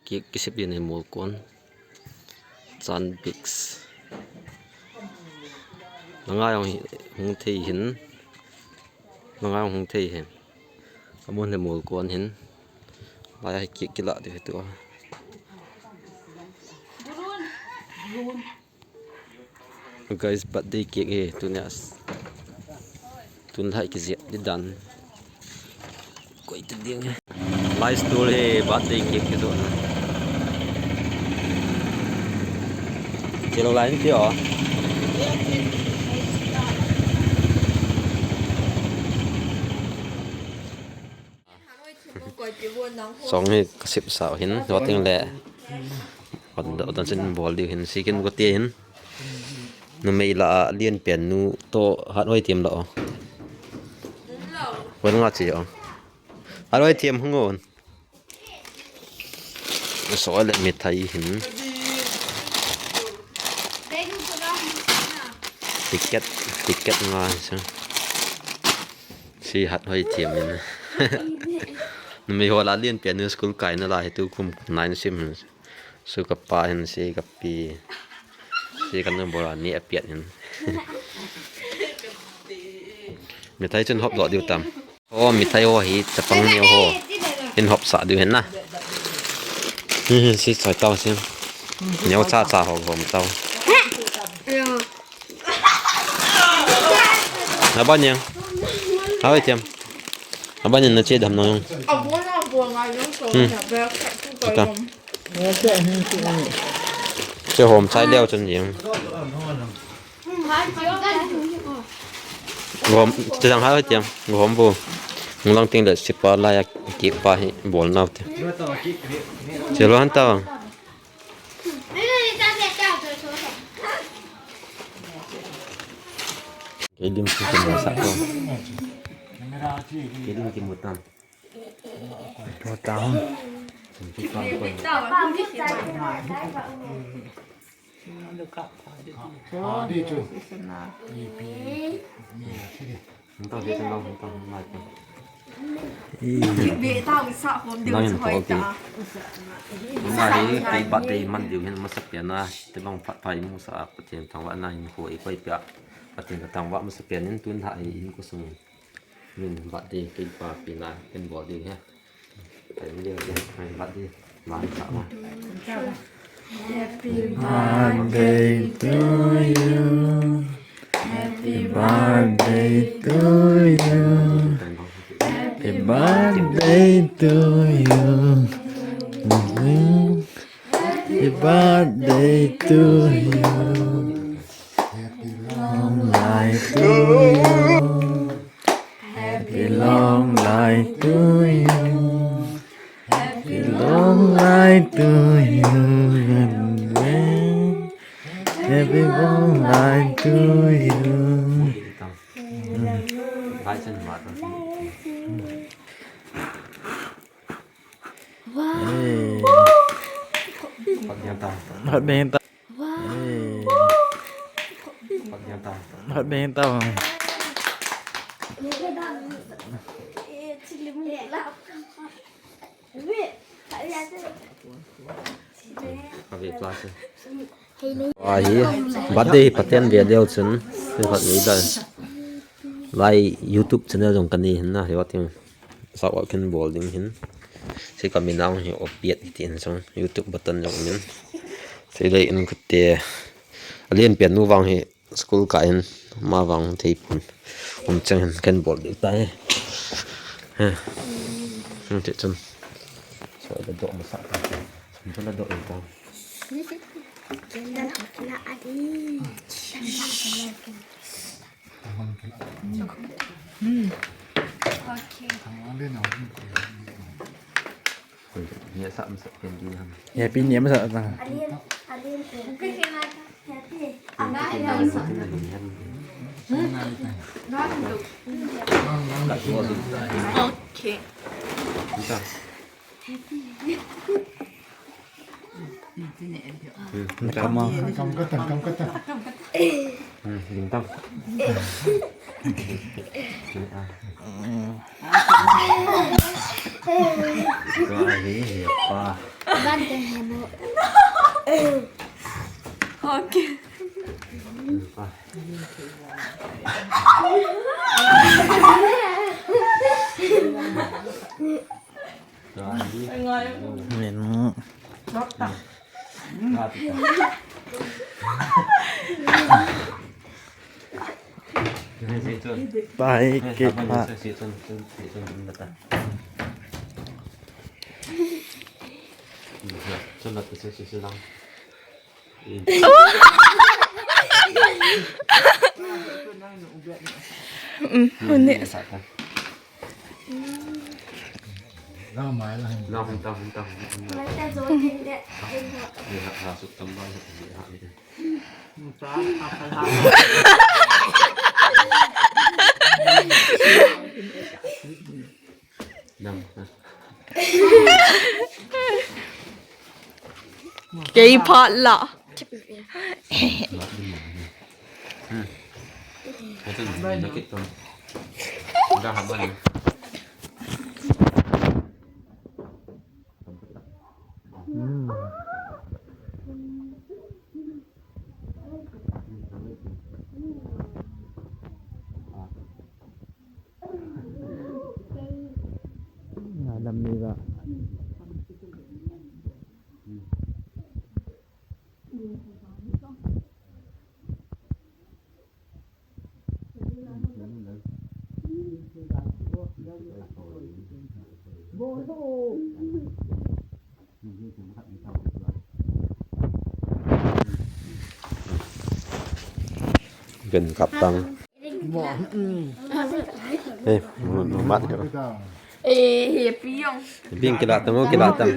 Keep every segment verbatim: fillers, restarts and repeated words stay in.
Cake kisep din hi mol kon. Chan bix. Langa jong hi hung thei hin. Langa jong hung thei hin. Amun hi mol kon hin. Lai hi cake kila diu hi tua. Guys, birthday cake hi tunia. Tun lai kijep di dan. Koi tu ding hi. Lai store hi birthday cake kijoh na. Chelo lai ni ti o. Song hi kasep sao hin, joting le. Odan, odan sin bol diu hin, sikin gote hin. Numei la a lian pen nu to hat hoi tiam la o. Wan nga chi o. Hat hoi tiam hung on. So le mithai hin. Ticket, ticket nga sa. Si hat hoi tiam hin. Numei ho la lian pen nu school kai na la hi tu kum nine sim hin. Su kapa hin si kapi. Si kanu bola ni apiat hin. Mithai chun hop doh diu tam. O, mithai ho hi chapang neo ho. Hin hop sah diu hin na. Hi, hi, si choi tau si. Neo cha cha ho gom tau. Haba nyang. Haba tiam. Haba nyang na che dam no. Hmm. Ata. Che hom chai leo chun jing. Gom, che dang ha tiam. Gom bu. Nglang ting le sipa la ya ki pa hi bol nau te. Che lo han ta. Kei lim ki kimu sa ko. Kei lim kimu tam. Kimu tam. Kimu tam. Hung tau, hung tau, hung tau. Ih. Nang in tol ti. Nang hi kei birthday man diu hin masa pen a, tilong phat pha i mu sa a, Pathen thangvah na in ho i koi pia. Pathen ka thangvah masa pen in tun ha hi in ko sung in. Min birthday kei pa pi na ken bol diu hi. Happy birthday to you. Happy birthday to you. Happy birthday to you. Happy birthday to you. Happy long life to you. Happy long life to you. Happy long life to you and many. Happy long life to you. Wow. Hey. Hot ding ta. Hot ding ta. Hot ding ta. Ahi, birthday paten ve deu chun, hot ni da. Lai YouTube channel jong kani hin na, hi watin. Sa wa kin bol ding hin. Si ka minang hi opiat ti hin song YouTube button jong min. Si dei in kute. Alien pian nu vang hi school ka hin ma vang thei pun. Um chang hin ken bol ding tai. He. Hmm, ti chun. So da do ma sa ta. Chun da do ta. Happy ni masa ta. Okay. Kam, kam katan, kam katan. Hmm, bintang. Tua hi, hi, pa. Ban te hemo. Okay. Min. Pai ke pa. Kei phat la. Lam ni ba. Ken kap tang. Hey, mu, mu mat. Eh, he piong. Bin kila tang, kila tang.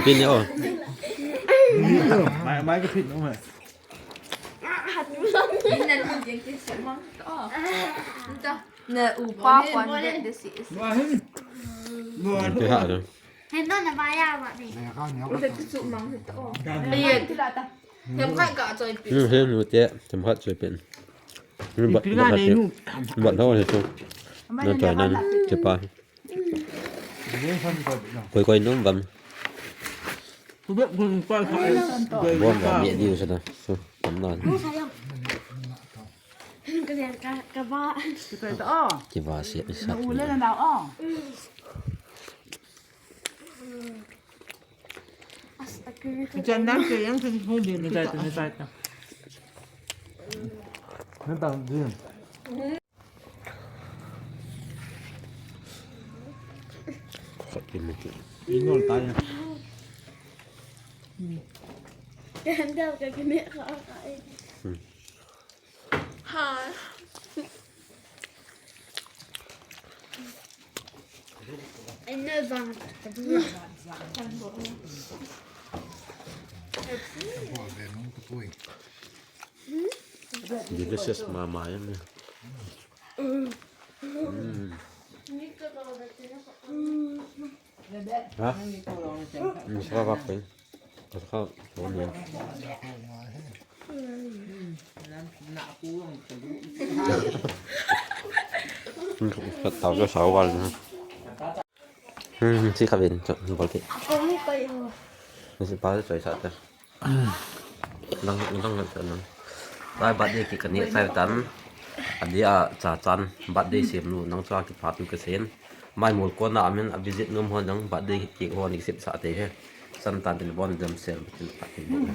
Bin yo. Mai, mai ka pit no mai. Ina ni jeng ke semang to. Nta, na upa kwan de de si. Ke ha. Hei, no na ba ya ba ni. Ute tu su mang tu. Aye, tu la ta. Hem khat ka choi pi. Hmm, hem nu te, hem khat choi pi. Pi pi na ne nu. Ba lo he tu. Na choi na che pa. Koi koi nung bam. Ku be ku koi koi. Bom bam ye diu sa na. So, tam na. Ka ka ka ba. Ki va se ni sa. Na u le na o. Jan nan ke yang ke hon de ni ta ni ta. Nan ta din. Khat ki mu ki. Inol ta ya. Kan dau ka kine ka ka. Ha. Anh ơi, vàng. Delicious mama yan. Mm. Ha? Ni sa ba ko. Ka sa ko ni. Ka tau ka sa wal na. Hmm, si ka bin, bol ti. Ni si pa sa sa ta. Nang, nang, nang, nang. Lai birthday cake ka neh chai tan. Adia cha chan birthday sem nu nang cha kipathu ka sen. Mai mol kona amin a visit nom ho nang birthday cake ho ni sep sa te he. San tan tin bon dam sel tin pa tin bon.